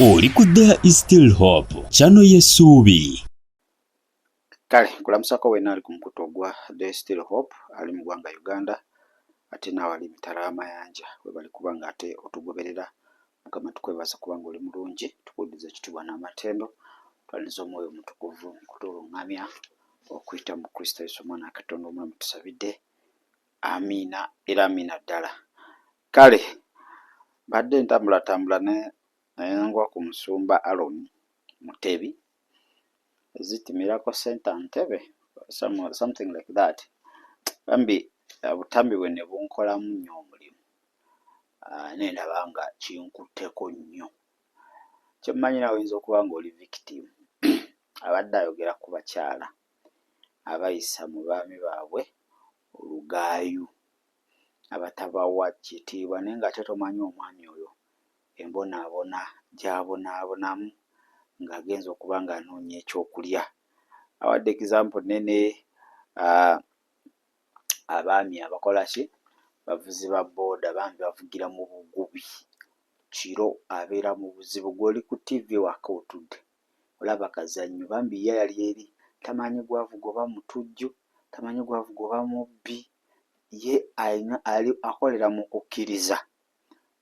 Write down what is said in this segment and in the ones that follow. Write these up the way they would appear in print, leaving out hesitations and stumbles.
Oli ku There is still hope, channel y'essuubi. Kale nkulamusako wenna ali ku mukutu ogwa The Still Hope ali mu ggwanga Uganda ate naawe ali mitala w'amayanja webale kuba nga ate otugoberera. Mukama tukwebaza kubanga oli mulungi, tukuddiza ekitiibwa n'amatendo, twaniriza omwoyo omutukuvu okutuluŋŋamya okuyita mu Kristo Yesu omwana wa Katonda omulamu tusabidde. Amiina era amiina ddala. Kale mbadde ntambulatambula ne ngwa ku musumba Alon Mutebi, is it Miracle Center Ntebe something like that. Bambi obutambi bwe ne bunkolamu nnyo omulimu ne ndaba nga kinkutteko nnyo. Kye mmanyi naawe oyinza okuba ng'oli victim. Abadde ayogera ku bakyala abayisa mu baami baabwe olugaayu, abatabawa kitiibwa naye ng'ate tomanyi omwami oyo embonaabona gy'abonaabonamu ng'agenze okuba ng'anoonya ekyokulya. Awadde example nnene abaami abakola ki, bavuzi ba bbooda bambi bavugira mu bugubi, kiro abeera mu buzibu ggwe oli ku ttivi ewaka otudde olaba kazannyo bambi ye ali eri tamanyi gw'avuga oba mutujju, tamanyi gw'avuga oba mubbi, ye alina ali akolera mu kukkiriza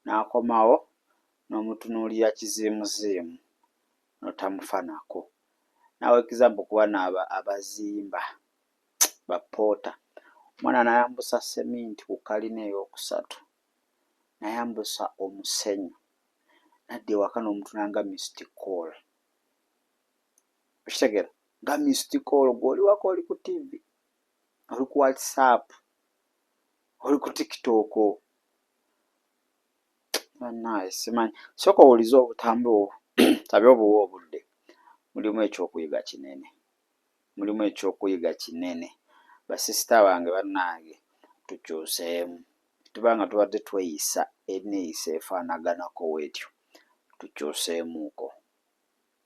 n'akomawo n'omutunuulira kiziimuziimu n'otamufa nako. N'awa example ku bano abazimba ba ppoota, omwana n'ayambusa sseminti ku kkalina eyookusatu, n'ayambusa omusenyu n'adda ewaka n'omutunula nga missed call. Okitegeera? Nga missed call ggwe oli waka oli ku ttivi, oli ku WhatsApp, oli ku TikTok. Bannaaye simanyi, sooka owulize obutambi obwo sabe obuwe obudde, mulimu ekyokuyiga kinene, mulimu ekyokuyiga kinene. Basisita bange bannange tukyuseemu, tuba nga tubadde tweyisa enneeyisa efaanaganako bw'etyo, tukyuseemuuko.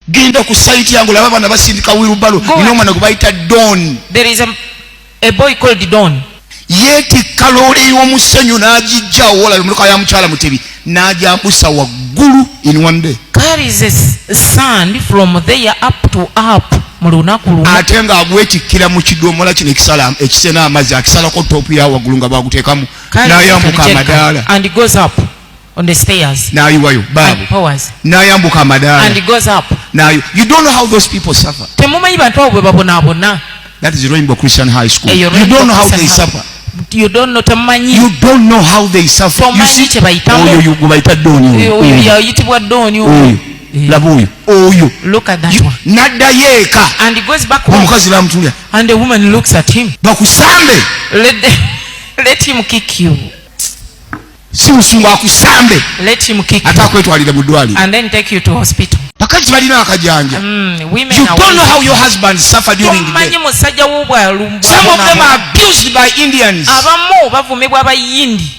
Genda ku site yange olaba abaana basindika wheelbarrow. Go. Nina omwana gwe bayita Don. There is a boy called Don. Yeetikka loole y'omusenyu n'agijja awo olaba emmotoka ya mukyala Mutebi n'agyambusa waggulu in one day. Carries a sand from there up to up mu lunaku lumu. Ate ng'agwetikkira mu kidomola kino ekisala ekisena amazzi akisalako top ya waggulu nga baguteekamu Carries it n'ayambuka on jerrycan amadaala and goes up on the stairs n'ayiwayo baabo and powers n'ayambuka amadaala and goes up. N'ayo. You don't know how those people suffer. Temumanyi bantu abo bwe babonaabona. That is Rainbow Christian High School. Eyo You Rainbow don't know how Christian they High. suffer. You don't know, temumanyi. You don't know how they suffer. You Tomanyi see, kye bayitamu. Oyo gwe bayita Don oyo. Oyo yayitibwa Don oyo. Oyo. Eh. Laba oyo. Oyo. Look at that one. N'addayo eka. And he goes back home. Omukazi n'amutunuulira. And the woman looks at him. Bakusambe. Let him kick you. Si busungu akusambe. Let him kick Ate you. akwetwalire mu ddwaliro. And then take you to hospital. Bakazi balina akajanja. Women You are don't know wise. how your husband suffer during the day. Tomanyi musajja wo bw'alu- Some of them bw'abonaabona. are abused by Indians. Abamu bavumibwa abayindi.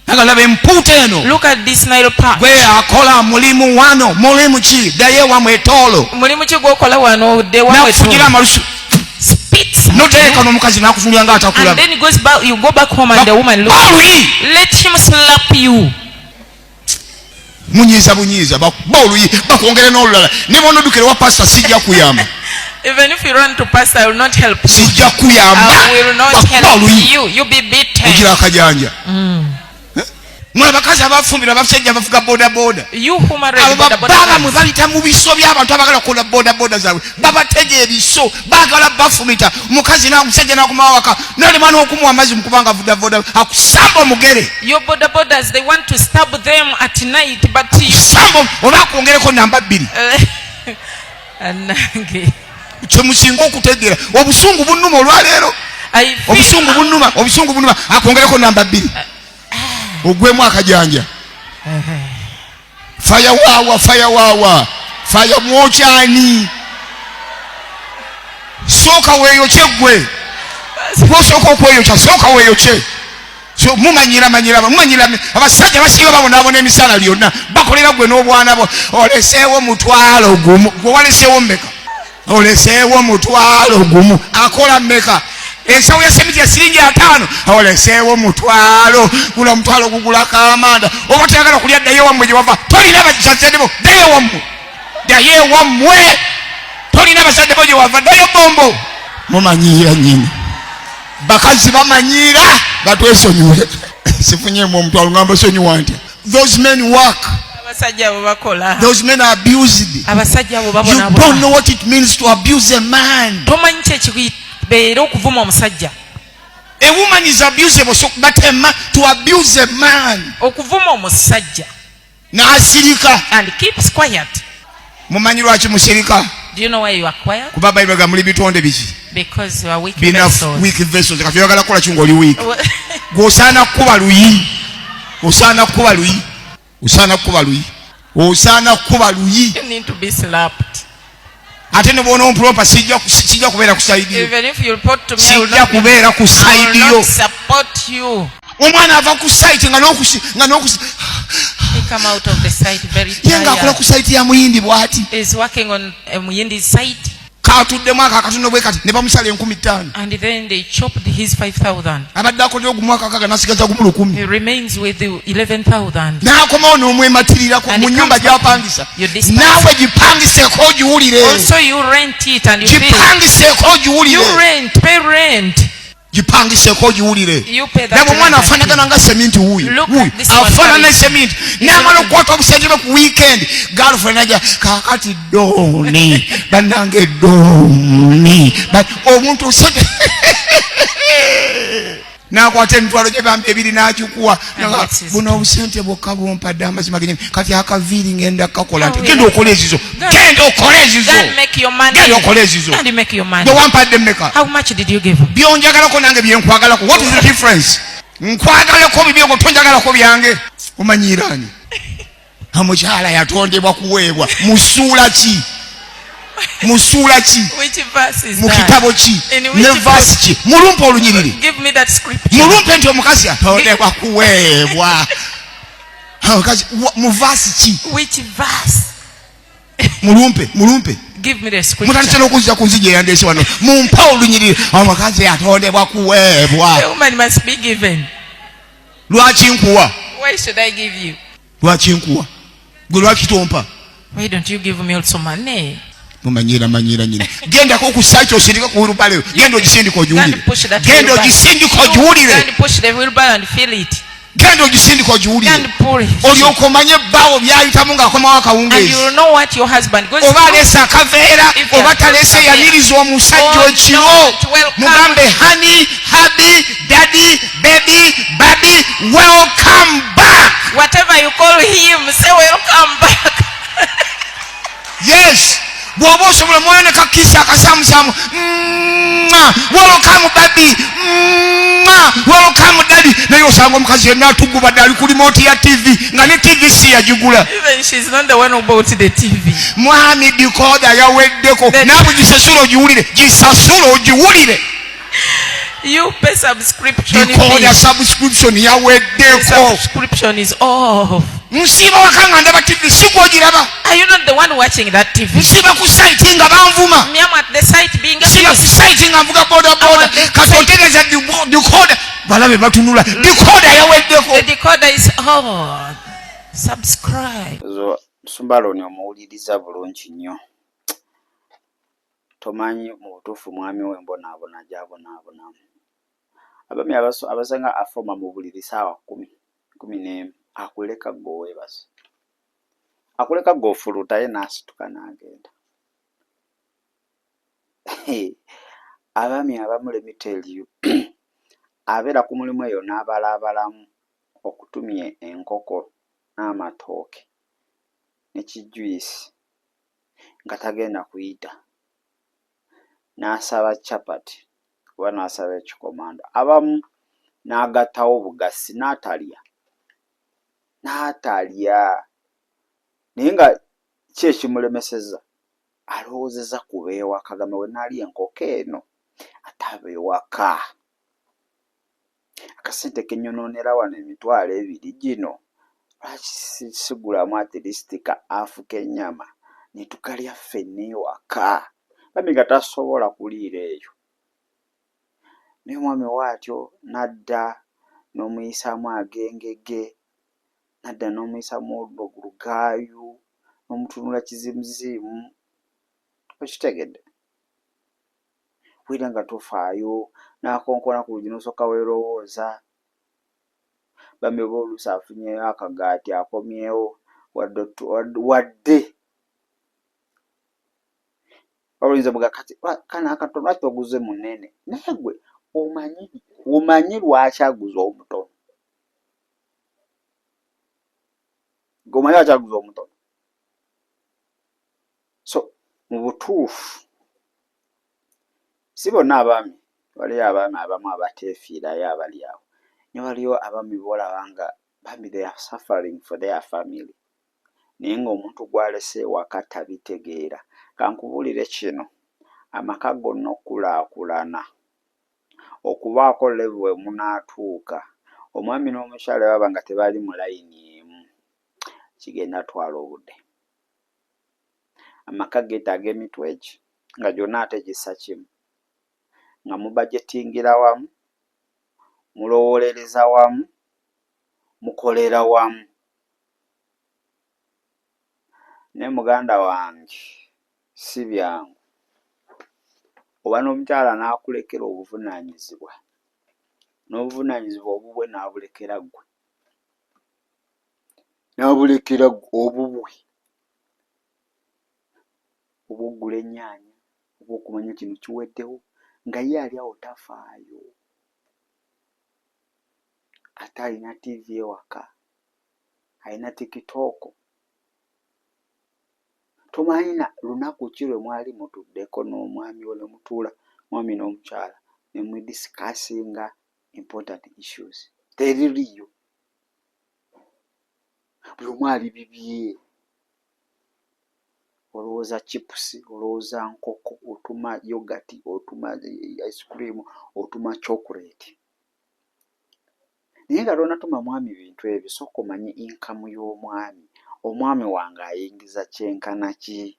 Aga laba empuuta eno. Look at this Nile Park. Gwe akola mulimu wano, mulimu ki? Ddayo ewammwe etoolo. Mulimu ki gw'okola wano odde wammwe Nakufugira etoolo? amalusu. Spits. N'oteeka n'omukazi n'akutunulira nga And atakulaba. then he goes back, you go back home and the woman looks. Oluyi. Let him slap you. Munyiiza bunyiiza, bakuba oluyi, bakwongere n'olulala. Ne bw'onoddukira ewa pastor sijja kuyamba. Even if you run to pastor, I will not help you. Sijja kuyamba. I will not Bakuba help oluyi. you. You be beaten. Ogira akajanja. Mwe abakazi abafumbirwa abasajja abavuga boda boda. You who married Abo boda boda babba bamwe guys. bayita mu biso by'abantu abagala kukola boda boda zaabwe, babatega ebiso, baagala bafumita. Omukazi n'omusajja n'akomawo awaka n'alema n'okumuwa amazzi mu kubanga avuga boda, akusamba omugere. Your boda bodas, they want to stab them at night, but you Samba oba akwongereko namba 2. Anange. Kye musinga okutegeera, obusungu bunnuma olwaleero. I feel Obusungu bunnuma, obusungu bunnuma, akwongereko namba 2. Ogwemu akajanja. Faya waawa, faya waawa, faya mwokyani. Sooka weeyokye ggwe. Gw'osooka okweyokya, sooka weeyokye. So, mumanyira, manyira, mumanyira, abasajja basinga babonaabona emisana lyonna, bakolera ggwe n'obwana bwo. Oleseewo mutwalo gumu, gwe waleseewo mmeka? Oleseewo mutwalo gumu, akola mmeka? Ensawo ya semiti ya siringi 5, oleseewo mutwalo, gula omutwalo gugulako amanda. Oba toyagala kulya, ddayo wammwe gye wava. Tolina bazadde bo, ddayo wammwe. Ddayo ewammwe, tolina bazadde bo gye wava, ddayo bombo. Mumanyiira nyini, bakazi bamanyiira, batwesonyiwe. Sifunyemu omutwalo ngamba sonyiwa ntya? Those men work. Abasajja abo bakola. Those men are abused. Abasajja abo You don't babonabona. know what it means to abuse a man. Tomanyi kyekibeera okuvuma omusajja. A woman is abusable, so, but a man, to abuse a man, Okuvuma omusajja. N'asirika. And keeps quiet. Mumanyi lwaki musirika? Do you know why you are quiet? Kuba Bayibuli ga muli bitonde biki? Because you are weak Binafu, vessels. Weak vessels. Kati oyagala kukola ki ng'oli weak? Gwe osaana kukuba luyi, osaana kukuba luyi, osaana kukuba luyi, osaana kukuba luyi. You need to be slapped. Ate ne bwona ompulompa, sijja kubeera ku side yo. Even if you report to me, I will Sijja not, be, kubeera ku I will side yo. not support you. Omwana ava ku site nga n'okusi nga n'okusi He come out of the site very ye ng'akola tired. ku site ya muyindi bw'ati. He's working on Muyindi's site, Katuddemu ako akatono bwe kati ne bamusala 5000. And then they chopped his 5,000. Abadde akolera ogumu akakaga n'asigaza gumu 1000. He remains with the 11,000. N'akomawo n'omwematirirako And mu he nnyumba comes back. gy'apangisa. You disperse. Naawe gipangiseeko ogiwulire. Also, you rent it and you pay. Gipangiseeko ogiwulire. You rent, pay rent. Gipangiseeko ogiwulire. You pay that Laba omwana rent and afaanagana nga seminti wuuyo. Look Wuuyo at this one afaanana coming. seminti, n'amala okukwata obusente bwe ku weekend, girlfriend aja kaakati dooni bannange dooni. Omuntu sente n'akwata emitwalo gye bambi ebiri n'agikuwa. And that's his Buno obusente bwokka bumpadde, amazima genyini kati akaviiri ngenda kakola nti Oh, genda yeah. okole ezizo, genda okole ezizo. Go and make your money. Genda okole ezizo. And make your money. Gwe wampadde mmeka? How much did you give? Byonjagalako nange byenkwagalako, what is the difference? Nkwagalako bibyo, gwe tonjagalako byange. Omanyiiraani? Omukyala yatondebwa kuweebwa. Musuula ki? Musuula ki? Which verse is Mu that? kitabo ki? In which Ne verse ki? Mulumpe olunyiriri. Give me that scripture. Mulumpe nti omukazi atondebwa kuweebwa. Omukazi mu verse ki? Which verse? Mulumpe, mulumpe. Give me the Mutandise scripture. n'okunzija ku nzija eyandeese wano. Mumpe olunyiriri omukazi atondebwa kuweebwa. The woman must be given. Lwaki nkuwa? Why should I give you? Lwaki nkuwa? Gwe lwaki tompa? Why don't you give me also money? Mumanyiira, manyiira nyina. Gendako ku site osindike ku wheelbarrow, genda ogisindika Go and ogiwulire. push that Genda wheelbarrow. ogisindika Go ogiwulire. and push the wheelbarrow and feel it. Genda ogisindika Go ogiwulire. and pull it. Olyoka omanye bbaawo byayitamu ng'akomawo And akawungeezi, you will know what your husband goes oba through. aleese akaveera If oba you taleese. are Yaniriza omusajja Oh, ekiro. no, welcome. Mugambe, "Honey, hubby, daddy, baby, baby, welcome back." Whatever you call him, say welcome back. Yes, bw'oba osobola mwoyo ne kakisa akasamusamu, "Welcome baby, welcome daddy." Naye osanga omukazi yenna atugubadde ali ku remote ya TV nga ne TV si yagigula. Even she's not the one who bought the TV. Mwami, decoder yaweddeko. Naawe gisasula ogiwulire, gisasula ogiwulire. You pay subscription Decoder fee. subscription The yaweddeko. subscription is off. Nsiiba waka nga ndaba TV, si gwogiraba. Are you not the one watching that TV? Nsiiba ku site nga banvuma. Me, I'm at the site being Nsiiba ku abused. site nga nvuga boda boda. Kati otegeeza decoder, balabe batunula, decoder yaweddeko. The decoder is off. Subscribe. Zo Musumba omuwuliriza bulungi nnyo, tomanyi mu butuufu mwami we mbonaabona gy'abonaabonamu. Abaami abasinga afuluma mu buliri ssaawa 10, 11, akuleka ggwe weebase, akuleka ggwe ofuluta, ye n'asituka n'agenda. Abaami abamu, let me tell you, abeera ku mulimu eyo n'abalaabalamu okutumya enkoko n'amatooke ne kijuyisi nga tagenda kuyita, n'asaba capati oba n'asaba ekikomando, abamu n'agattawo bugasi n'atalya, n'atalya, naye nga ki ekimulemesezza? Alowoozezza ku b'ewaka, agamba bwe nnaalya enkoko eno ate ab'ewaka, akasente ke nnyonoonera wano 20,000 gino, lwaki sigulamu at least ka half k'ennyama ne tukalya ffenna ewaka? Bambi nga tasobola kuliira eyo. Naye omwami bw'atyo n'adda n'omuyisaamu agengege, n'adda n'omuyisaamu olugaayu. N'omutunula kizimuziimu, okitegedde? Wulira nga tofaayo, n'akonkona ku luggi n'osooka weerowooza. Bambi oba oluusi afunyeeyo akagaati akomyewo wadde wadde oyinza omuga kati kano akatono lwaki toguze munene? Naye gwe omanyi omanyi lwaki aguze omutono? Gwe omanyi lwaki aguze omutono? So mu butuufu si bonna abaami, waliyo abaami abamu abateefiirayo abali awo, naye waliyo abaami b'olaba nga bambi they are suffering for their family naye ng'omuntu gw'alese ewaka tabitegeera. Kankubuulire kino, amaka gonna okukulaakulana, okubaako level we munaatuuka, omwami n'omukyala bwe baba nga tebali mu layini emu, kigenda twala obudde. Amaka geetaaga emitwe gi nga gyonna ate gissa kimu, nga mubajetingira wamu, mulowoolereza wamu, mukolera wamu. Naye muganda wange si byangu. Oba n'omukyala n'akulekera obuvunaanyizibwa, n'obuvunaanyizibwa obubwe n'abulekera ggwe, n'abulekera ggwe obubwe. Oba okugula ennyaanya, oba okumanya kino kiweddewo, nga ye ali awo tafaayo. Ate alina ttiivi ewaka, alina tikitooko. Tomanyi na lunaku ki lwe mwali mutuddeko n'omwami wo ne mutuula mwami n'omukyala ne mudisikasinga important issues. Teririiyo. Buli omu ali bibye. Olowooza chipusi, olowooza nkoko, otuma yogati, otuma ice cream, otuma chocolate. Naye nga tonatuma mwami bintu ebyo, sooka omanye income y'omwami. Omwami wange ayingiza kyenkana ki?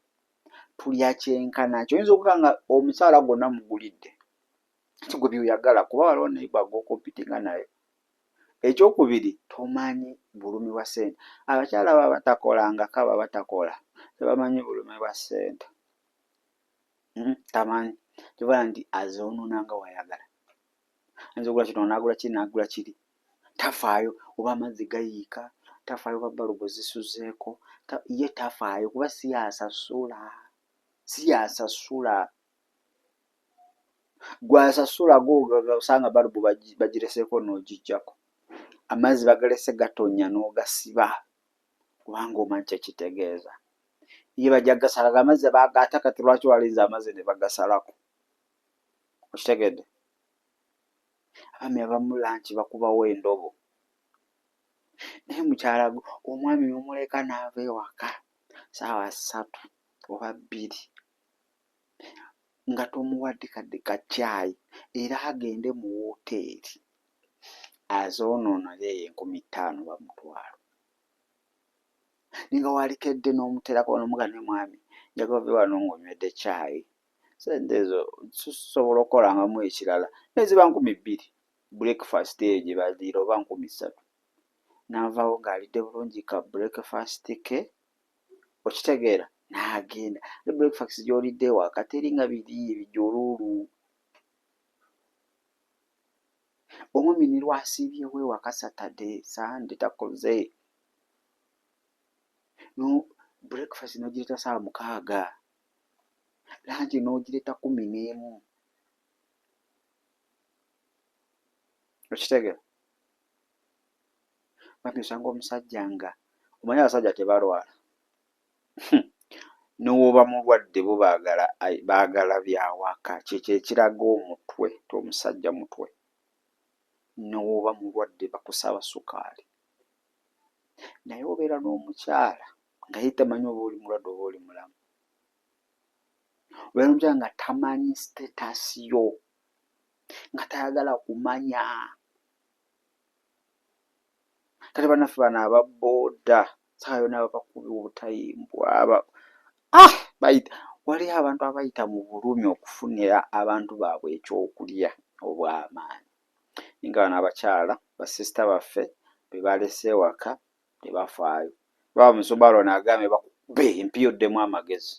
Tulya kyenkana ki? Oyinza okuba nga omusaala gwonna mugulidde. Kati gwe by'oyagala kuba waliwo neighbor gw'okompitinga naye. Ekyokubiri tomanyi bulumi bwa ssente. Abakyala abo abatakolangako abo abatakola tebamanyi bulumi bwa ssente. Tamanyi. Kyova olaba nti azoonoona nga bw'ayagala. Ayinza okugula kino n'agula kiri n'agula kiri. Tafaayo oba amazzi gayiika, tafaayo oba balubu zisuzeeko, ye tafaayo kuba si y'asasula, si y'asasula. Gw'asasula gwo osanga balubu bagireseeko n'ogiggyako, amazzi bagalese gatonnya n'ogasiba kubanga omanyi kye kitegeeza. Ye bajja kugasalako amazzi baagaata kati lwaki walinze amazzi ne bagasalako? Okitegedde? Abaami abamu lanki bakubawo endobo. Naye mukyala gwe omwami n'omuleka n'ava ewaka ssaawa 3 oba 2 nga tomuwadde kadde ka caayi era agende mu wooteeri azoonoonere eyo 5000 oba 500. Naye nga walikedde n'omuteerako n'omugamba naye mwami njagala ove wano ng'onywedde caayi, ssente ezo tusobola okukolangamu ekirala ne ziba 2000 breakfast eyo gye baliira oba 3000. N'avaawo ng'alidde bulungi ka breakfast ke, okitegeera? N'agenda. Ate breakfast gy'olidde ewaka teringa biri ebijuluulu. Omwami ne lw'asiibyewo ewaka Saturday, Sunday takoze, no breakfast n'ogireeta ssaawa 6, lanki n'ogireeta 11. Okitegeera? Bambi osanga omusajja nga omanyi abasajja tebalwala. Ne bw'oba mulwadde bo baagala baagala bya waka. Kyekyo ekiraga omutwe nti omusajja mutwe. Ne bw'oba mulwadde bakusaba sukaali. Naye obeera n'omukyala nga ye tamanyi oba oli mulwadde oba oli mulamu. Obeera n'omukyala nga tamanyi status yo, nga tayagala kumanya. Kati bannaffe bano aba bbooda ssaawa yonna babakuba obutayimbwa aba ah bayita waliyo abantu abayita mu bulumi okufunira abantu baabwe ekyokulya obw'amaanyi. Naye nga bano abakyala basisita baffe be balese ewaka tebafaayo. Baba musumba Aaron agambye Be empiyo oddemu amagezi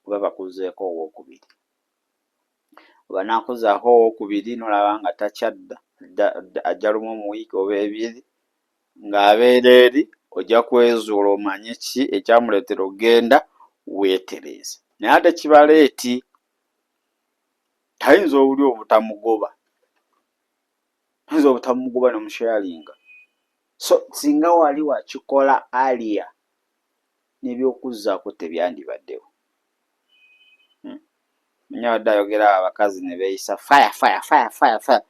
oba bakuzeeko owokubiri. Bw'anaakuzaako owokubiri n'olaba nga takyadda, ajja lumu mu wiiki oba ebiri ng'abeera eri, ojja kwezuula omanye ki ekyamuleetera okugenda weetereeze. Naye ate kiba leeti, ayinza obuli obutamugoba, ayinza obutamugoba ne musharinga. So singa wali wakikola earlier n'ebyokuzzaako tebyandibaddewo. Hmm? Munye abadde ayogera abakazi ne beeyisa fire fire fire fire fire.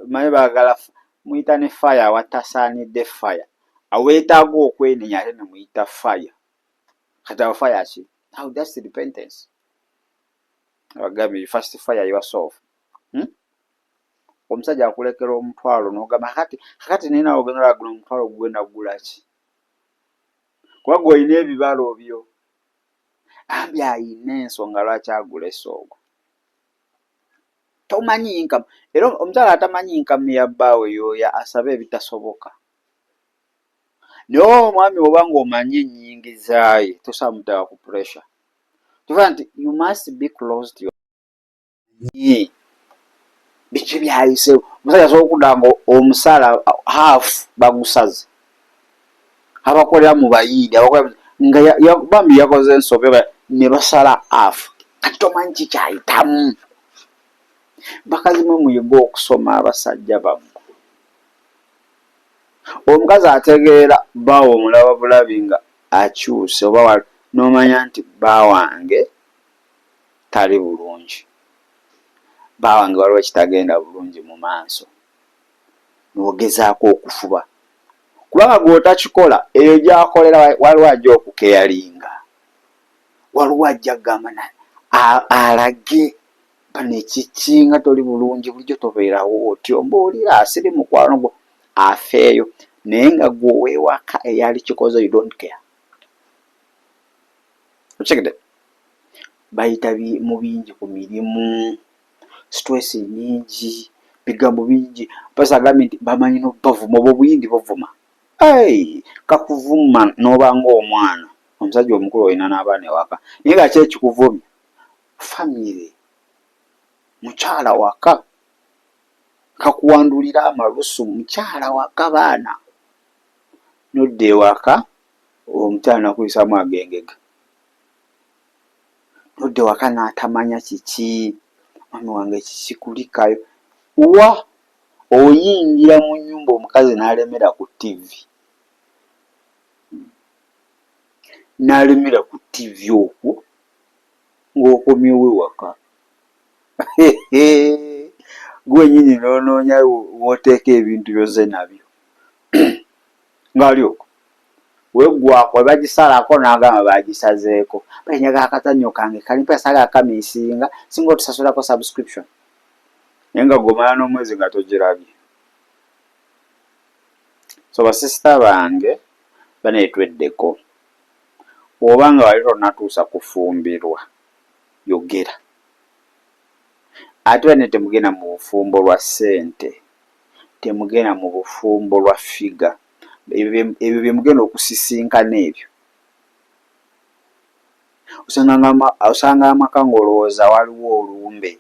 Manyi baagala muyita ne fire awatasaanidde fire. Aweetaaga okwenenya ate ne muyita fire. Kati awo fire ki? How that's repentance. Abagambye you first fire yourself. Hmm? Omusajja akulekera omutwalo n'ogamba kakati kakati naye nawe ogenda olaba guno omutwalo gugenda kugula ki? Kuba gwe olina ebibalo byo. Ambi ayina ensonga lwaki agulese ogwo. Tomanyi income. Era omukyala atamanyi income ya bbaawe y'oyo asaba ebitasoboka. Naye omwami oba ng'omanyi ennyingiza ye tosobola muteeka ku pressure. Tuva nti you must be close to your biki byayiseewo. Omusajja asobola okudda nga omusaala half bagusaze. Abakolera mu Bayindi abakolera nga bambi yakoze ensobi ne basala half. Kati tomanyi kikyayitamu. Bakazi mwe muyige okusoma abasajja bammwe. Omukazi ategeera bbaawe omulaba bulabi nga akyuse oba n'omanya nti bba wange tali bulungi. Bba wange waliwo ekitagenda bulungi mu maaso. N'ogezaako okufuba. Kubanga gw'otakikola eyo gy'akolera waliwo ajja okukeyalinga. Waliwo ajja kugamba alage bano ekiki nga toli bulungi bulijjo tobeerawo otyo mbuulira siri mukwano gwo afeeyo naye nga gwe ow'ewaka eyali kikoze you don't care. Okitegedde? Bayita mu bingi ku mirimu, stress nnyingi, bigambo bingi. Mpasa agambye nti bamanyi n'obbavuma obwo obuyindi buvuma. Hey, kakuvuma n'oba ng'omwana omusajja omukulu olina n'abaana ewaka naye nga ki ekikuvumya famire mukyala waka kakuwandulira amalusu mukyala waka baana nodda ewaka omukyala nakuyisamu agengega nodda ewaka n'atamanya kiki mwami wange kiki kulikayo wa oyingira mu nnyumba omukazi n'alemera ku ttivi n'alemera ku ttivi okwo ng'okomyewo ewaka gwenyini n'onoonya w'oteeka ebintu byoze nabyo ng'ali okwo weggwako bagisalako n'agamba bagisazeeko balinyaga akazannyo kange kali mpa saagala kamiisinga singa otusasulako subscription naye nga gw'omala n'omwezi nga togirabye. So basisita bange banaye tweddeko bw'oba nga wali tonnatuusa kufumbirwa yogera ate bane temugenda mu bufumbo lwa ssente temugenda mu bufumbo lwa ffiga ebyo bye mugenda okusisinkana ebyo osanga amaka ng'olowooza waliwo olumbe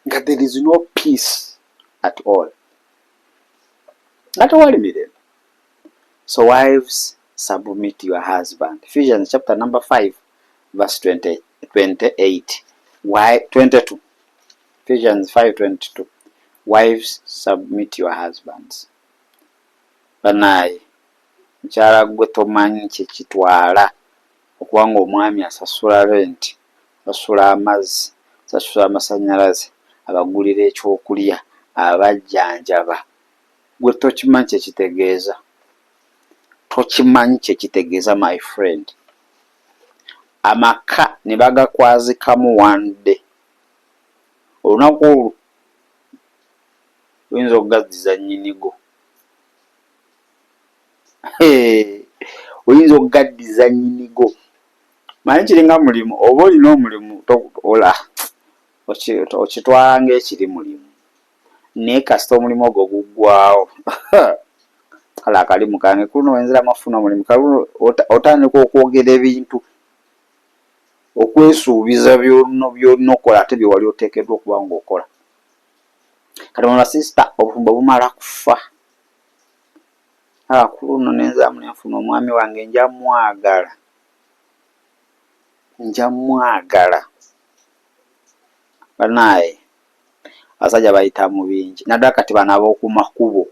nga there is no peace at all nga tewali mirembe. So wives submit your husband. Ephesians chapter number 5 verse 20, 28 Why, 22 Ephesians 5:22 Wives submit your husbands. Banaye mukyala gwe tomanyi kyekitwala okuba nga omwami asasula rent, asasula amazzi, asasula amasannyalaze, abagulira ekyokulya, abajjanjaba. Gwe tokimanyi kyekitegeeza. Tokimanyi kyekitegeeza my friend. Amaka ne bagakwazikamu one day. Olunaku olwo oyinza okugaddiza nnyinigo. Oyinza okugaddiza nnyinigo. Manyi kiringa mulimu oba olina omulimu okitwala ng'ekiri mulimu naye kasita omulimu ogwo guggwawo. Kale akalimu kange kuluno wenziramu okufuna omulimu, kale otandika okwogera ebintu okwesuubiza byolina okukola ate bye wali oteekeddwa okuba ng'okola. Kati mwe basisita obufumbo bumala kufa. Ah, ku luno ne nziramu ne nfuna omwami wange nja mwagala, nja mwagala. Bannaaye abasajja bayita mu bingi naddala kati bano ab'oku makubo.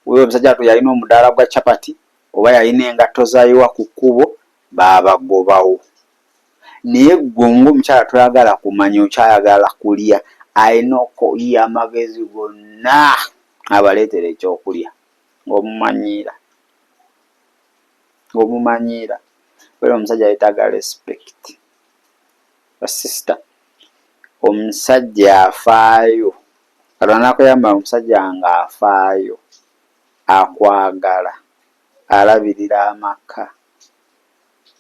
Wuuyo omusajja wattu yalina omudaala gwa chapati oba yalina engatto z'ayiwa ku kkubo baabagobawo. Naye ggwe ng'omukyala toyagala kumanya okyayagala kulya alina okuyiya amagezi gonna abaleetere ekyokulya ng'omumanyiira ng'omumanyiira era omusajja yeetaaga respect. Ba sister omusajja afaayo Katonda n'akuyamba omusajja ng'afaayo, akwagala, alabirira amaka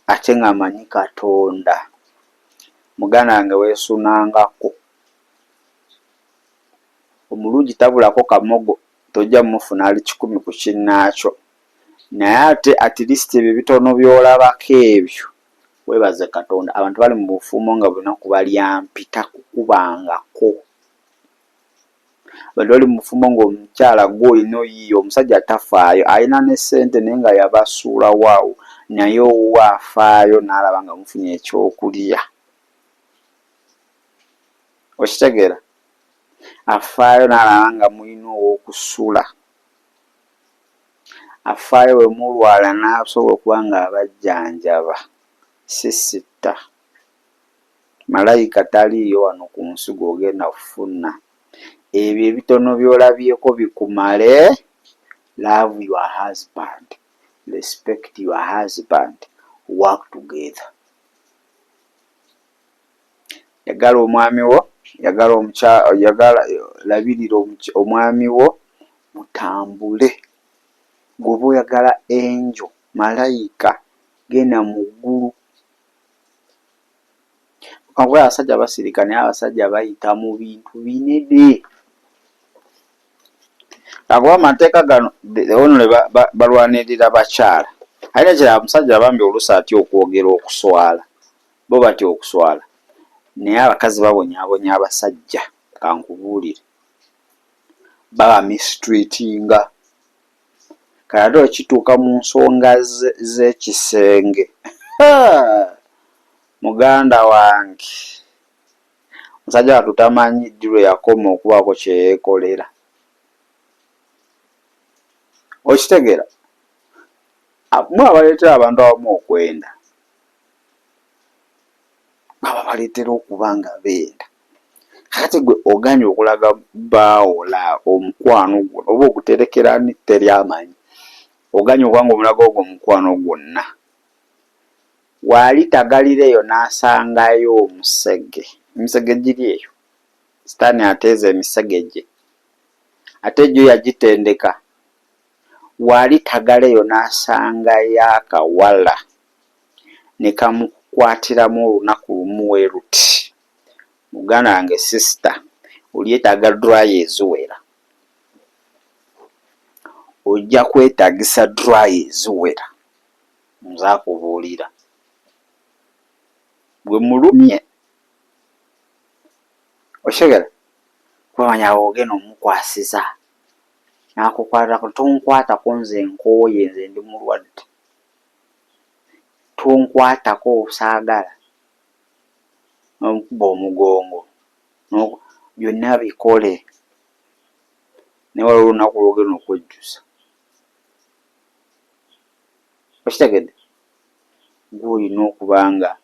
ate ng'amanyi Katonda, muganda wange weesunangako. Omulungi tabulako kamogo tojja mufuna ali kikumi ku kinnaakyo naye ate at least ebyo ebitono by'olabako ebyo weebaze Katonda. Abantu bali mu bufumbo nga buli lunaku balya mpi takukubangako. Abantu bali mu bufumbo ng'omukyala gw'olina oyiiya omusajja tafaayo alina ne ssente naye nga yabasuulawo awo naye owuwe afaayo n'alaba nga mufunye ekyokulya. Okitegeera? Afaayo n'alaba nga mulina ow'okusula. Afaayo bwe mulwala n'asobola okuba ng'abajjanjaba. Sisitta. Malayika taliiyo wano ku nsi gw'ogenda kufuna. Ebyo ebitono by'olabyeko bikumale. Love your husband, respect your husband, work together. Yagala omwami wo, yagala omukyala, yagala labirira omwami wo mutambule. Bw'oba oyagala angel, malayika, genda mu ggulu. Lwakuba abasajja basirika naye abasajja bayita mu bintu binene. Lwakuba amateeka gano only balwanirira bakyala. Ate nekirala omusajja bambi oluusi atya okwogera okuswala. Bo batya okuswala naye abakazi babonyabonya abasajja kankubuulire. Baba mistreatinga. Kati ate wekituuka mu nsonga z'ekisenge muganda wange omusajja wattu tamanyi ddi lwe yakoma okubaako kye yeekolera. Okitegeera? Mwe abaleetera abantu abamu okwenda. Babaleetera okuba nga benda. Kakati gwe oganye okulaga bbaawo omukwano gwo oba oguterekera ani teri amanyi. Oganye okuba nga omulaga ogwo omukwano gwonna. Waali tagalira eyo n'asangayo omusege. Emisege giri eyo. Sitaani ateeze emisege gye. Ate gyo yagitendeka. Waali tagala eyo n'asangayo akawala ne kamukwatiramu olunaku lumu we luti. Muganda wange sister olyetaaga dryer eziwera. Ojja kwetaagisa dryer eziwera nze akubuulira. Gwe mulumye okitegera kuba manya awo ogenda omukwasiza n'akukwatako tonkwatako nze nkooye nze ndi mulwadde tonkwatako saagala n'omukuba omugongo byonna bikole naye waliwo olunaku lw'ogenda okwejjusa. Okitegedde? Ggwe olina okuba nga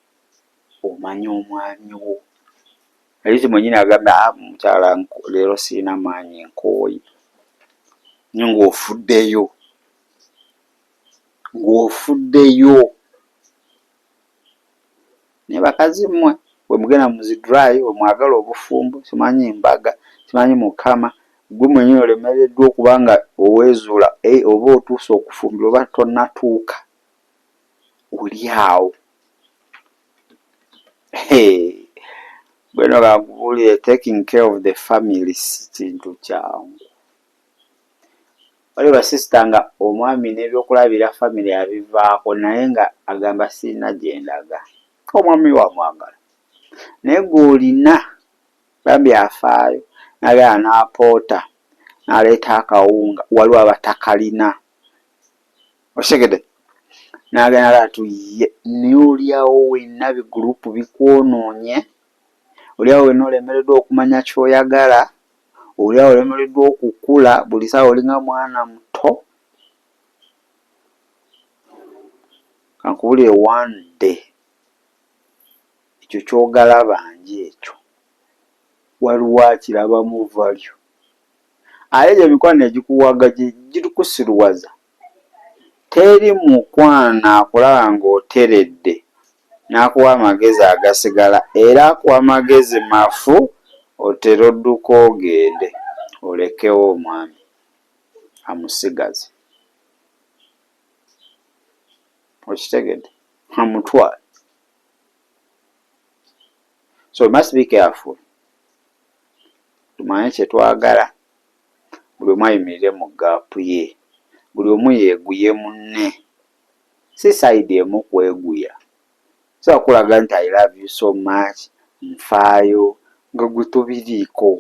omanyi omwami wo. Naye mwennyini agamba ah mukyala leero sirina maanyi nkooye naye ng'ofuddeyo, ng'ofuddeyo. Naye bakazi mmwe bwe mugenda mu zi dry bwe mwagala obufumbo simanyi mbaga simanyi mukama ggwe mwennyini olemereddwa okuba nga oweezuula eh, oba otuuse okufumbirwa oba tonnatuuka oli awo. Bweno kankubuulire taking care of the family si kintu kyangu. Waliwo basisita nga omwami n'ebyokulabira famire abivaako naye nga agamba sirina gye ndaga. Omwami we amwagala naye gwe olina bambi afaayo n'agenda n'apoota n'aleeta akawunga waliwo abatakalina okitegedde n'agenda atu ye naye olyawo wenna bigurupu bikwonoonye olyawo wenna olemereddwa okumanya ky'oyagala olyawo olemereddwa okukula buli saawa olinga mwana muto kankubulire one day ekyo kyogalabanja ekyo waliwo akirabamu value ate egyo emikwano egikuwaga gitukusiruwaza teri mukwano akulaba ng'oteredde n'akuwa amagezi agasigala era akuwa amagezi mafu otere odduka ogende olekewo omwami amusigaze okitegedde amutwale so we must be careful tumanye kyetwagala buli omu ayimirire mu gaapu ye buli omu yeeguye munne si sayidi emu kweguya sobola kulaga nti I love you so much nfaayo nga gwe tobiriiko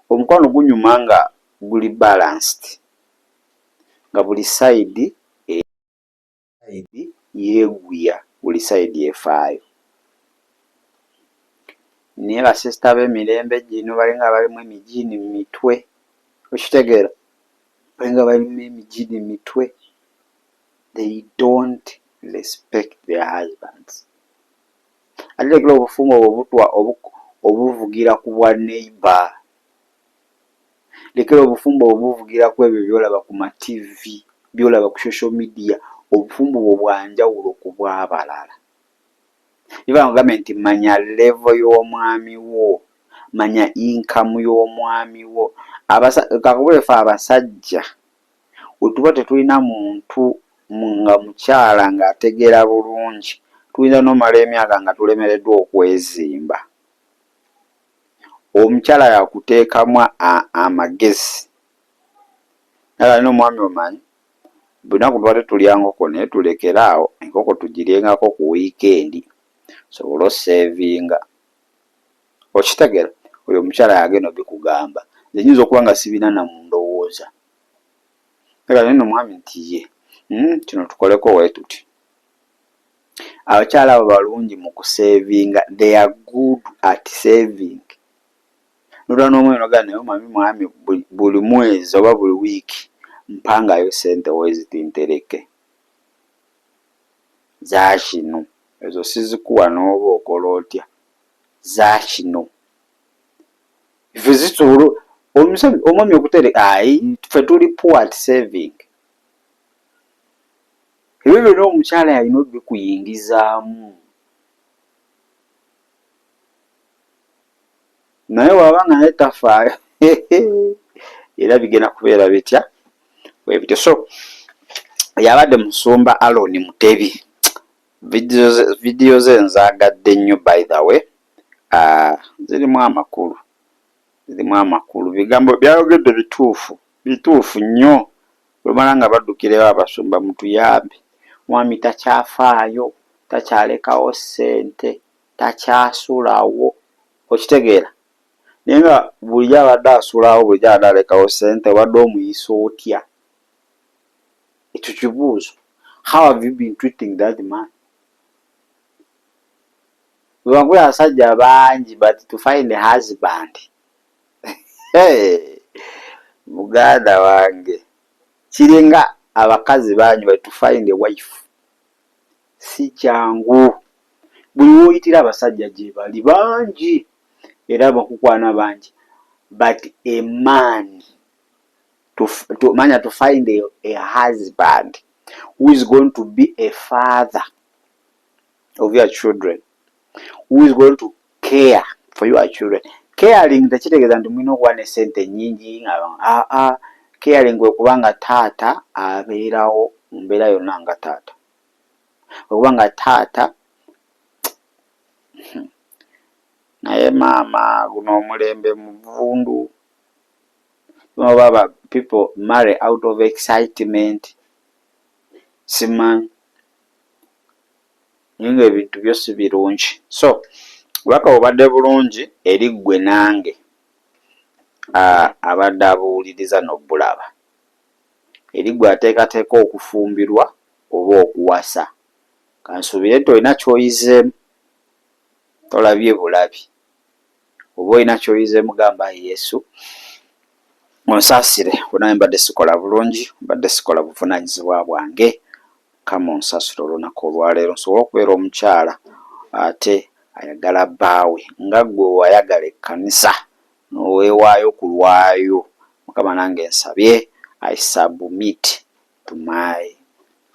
omukwano gunyuma nga guli balanced nga buli sayidi sayidi yeeguya buli sayidi efaayo naye basisita b'emirembe gino balinga abalimu emijiini mu mitwe okitegeera balinga balimu emijiini mu mitwe they don't respect their husbands ate lekera obufumbo obwo butwa obuvugira ku bwa neighbor Lekera obufumbo bwo buvugira ku ebyo by'olaba ku ma ttivi, by'olaba ku social media. Obufumbo bwo bwa njawulo ku bw'abalala. Niba nkugambe nti manya level y'omwami wo, manya income y'omwami wo. Kakubule ffe abasajja we tuba tetulina muntu nga mukyala ng'ategeera bulungi, tuyinza n'omala emyaka nga tulemereddwa okwezimba. Omukyala yakuteekamu amagezi nalina omwami omanyi buli lunaku tubadde tulya nkoko naye tulekere awo enkoko tugiryengako ku wiikendi osobole osevinga okitegera oyo omukyala yagenda obikugamba nze nyinza okuba nga sibina na mu ndowooza naye no omwami nti ye hmm, kino tukoleko wetuti Abakyala abo balungi mu kusevinga they are good at saving. Notula n'omwami nogamba naye omwami mwami buli mwezi oba buli wiiki mpangayo sente weziti ntereke zakino ezo sizikuwa n'oba okola otya zakino ffe zisobola omwami okutereka ayi ffe tuli poor at saving. Ebyo byonna omukyala yalina obikuyingizaamu. Naye waba nga naye tafaayo era bigenda kubeera bitya bwebityo. So yabadde musumba Alon Mutebi. Vidiyo ze nzaagadde nnyo by the way. Uh, zirimu amakulu, zirimu amakulu. Bigambo byayogedde bituufu, bituufu nnyo. Bwebamala nga baddukira ewa abasumba mutuyambe omwami takyafaayo, takyalekawo ssente, takyasulawo okitegeera naye nga bulijjo abadde asulawo bulijjo abadde alekawo ssente obadde omuyisa otya? Ekyo kibuuzo how have you been treating that man? Bwebakula abasajja bangi but to find a husband muganda wange kiringa abakazi bangi but to find a wife si kyangu buli woyitira abasajja gyebali bangi era bakukwana bangi but a man to, to, manya to find a, a husband who is going to be a father of your children who is going to care for your children caring tekitegeeza nti mulina okuba ne sente nyingi aa ah, caring kwekuba nga taata abeerawo mu mbeera yonna nga taata okuba nga taata hmm, naye maama guno omulembe muvundu. Oba people marry out of excitement, simanyi, naye nga ebintu byo si birungi. So obubaka bubadde bulungi eri ggwe nange abadde abuwuliriza n'obulaba, eri ggwe ateekateeka okufumbirwa oba okuwasa. Kansuubire nti olina ky'oyizeemu, tolabye bulabi. Oba olina ky'oyizeemu, gamba, "Yesu, onsaasire, onaye mbadde sikola bulungi, mbadde sikola buvunaanyizibwa bwange. Mukama onsasire olunaku olwaleero nsobole okubeera omukyala ate ayagala bbaawe nga ggwe wayagala ekkanisa n'oweewaayo ku lwayo. Mukama, nange nsabye, I submit to my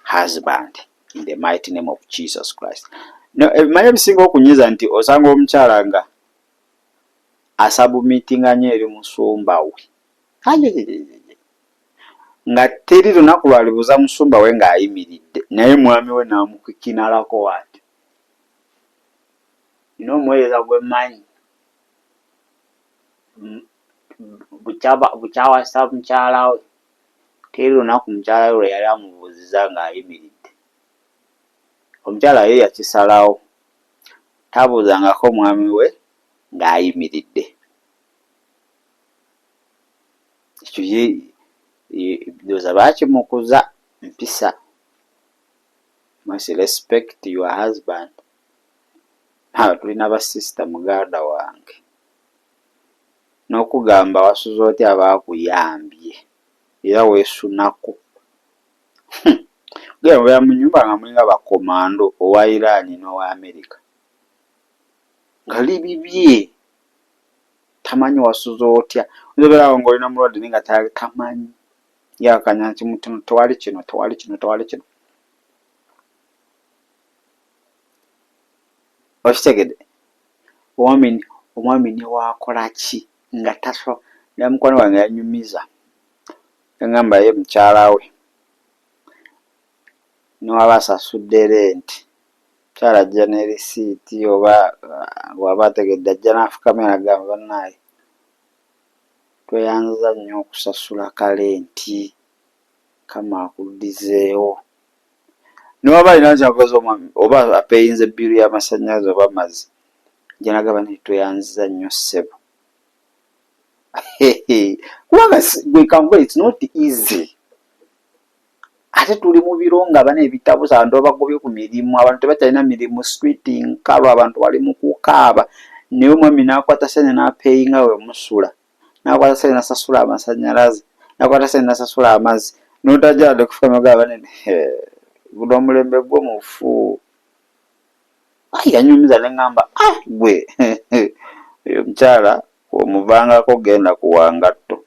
husband in the mighty name of Jesus Christ." No, ebimanyi ebisinga okunyiza nti osanga omukyala nga asubmittinga nnyo eri musumba we, nga teri lunaku lwalibuuza musumba we ng'ayimiridde, naye mwami we n'amukikinalako ati. Nina omuweereza gwe mmanyi, bukyawasa mukyala we, teri lunaku mukyala we lwe yali amubuuziza ng'ayimiridde. Omukyala ye yakisalawo, tabuuzangako mwami we ng'ayimiridde. Ekyo ye ndowooza baakimukuza mpisa, must respect your husband. Tulina basisita, muganda wange, n'okugamba wasuze otya aba akuyambye era weesunako. Genda mubeera mu nnyumba nga mulinga bakomando owa Iran n'owa America, nga libibye, tamanyi wasuze otya. Oyinza obeera awo ng'olina mulwadde naye nga tamanyi, ye akanya nti tewali kino, tewali kino, tewali kino. Okitegedde? Omwami ne waakola ki nga taso. Ne mukwano gwange yanyumiza, yangamba ye mukyala we newaba asasudde rent, mukyala ajja ne risiiti, oba bw'aba ategedde ajja n'afukamira n'agamba, "Bannaaye, tweyanziza nnyo okusasula ka rent, Mukama akuddizeewo." Newaba alina kyakoze omwami, oba apeyinze bill y'amasannyalaze oba amazzi, ajja n'agamba nti, "Tweyanziza nnyo ssebo," kubanga gwe kankugambe, it's not easy. Ate tuli mu biro nga bana ebitabusa, abantu babagobye ku mirimu, abantu tebakyalina mirimu, street nkalu, abantu bali mu kukaaba, naye omwami n'akwata ssente n'apeyinga we musula, n'akwata ssente n'asasula amasannyalaze, n'akwata ssente n'asasula amazzi, n'otajja wadde kufukamira ogamba banene, guno omulembe gwo mufu. Yanyumiza ne ŋŋamba, ah, gwe oyo omukyala omuvangako genda kuwa ngatto.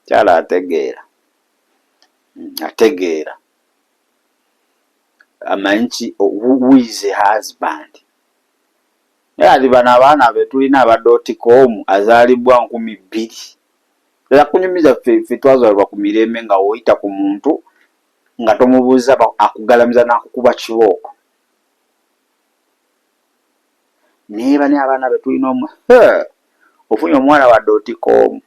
Mukyala ategeera, ategeera, amanyi ki who is a husband. Naye ati bano abaana be tulina aba dot com azaalibwa 2000 era kunyumiza, ffe twazaalibwa ku mirembe nga woyita ku muntu nga tomubuuza, akugalamiza n'akukuba kibooko. Naye bani abaana be tulina, omu ofunye omuwala wa dot com,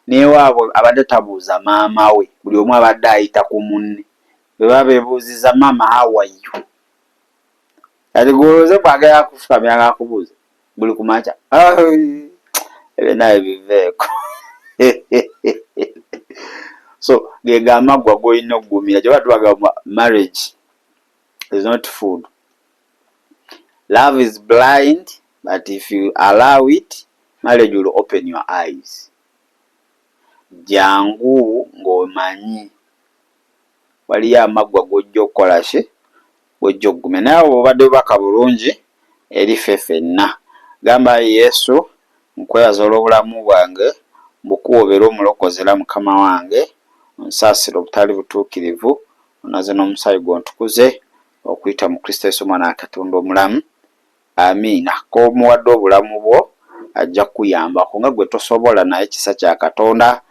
newaabwe abadde tabuuza maama we, buli omu abadde ayita ku munne, bwe baba beebuuziza, "Maama, how are you?" Kati gwolowooze bwagala kufukamira nga akubuuza buli kumakya, ebyo nawe biveeko. So gega amaggwa g'olina okugumira. Kyoba tubagamba, marriage is not food. Love is blind, but if you allow it, marriage will open your eyes. Jangu ng'omanyi waliyo amaggwa g'ojja okukola ki, g'ojja okugumya. Naye abo bubadde bubaka bulungi eri ffe ffenna. Gamba, "Yesu, nkwebaza olw'obulamu bwange, mbukuwa obeere omulokozi era Mukama wange. Onsaasire obutali butuukirivu, onaze n'omusaayi gwo, ontukuze okuyita mu Kristo Yesu, omwana wa Katonda omulamu. Amiina." K'omuwadde obulamu bwo, ajja kukuyambako nga gwe tosobola, naye kisa kya Katonda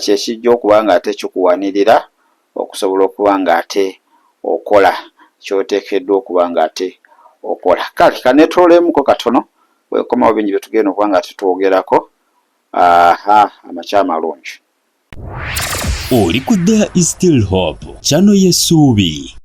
kyekijja okuba nga ate kikuwanirira okusobola okuba nga ate okola kyoteekeddwa okuba nga ate okola. Kale kaneetooleemuko katono, bwekomawo bingi byetugenda okuba nga ate twogerako. Aha, amakya amalungi. Oli ku There is Still Hope, channel y'essuubi.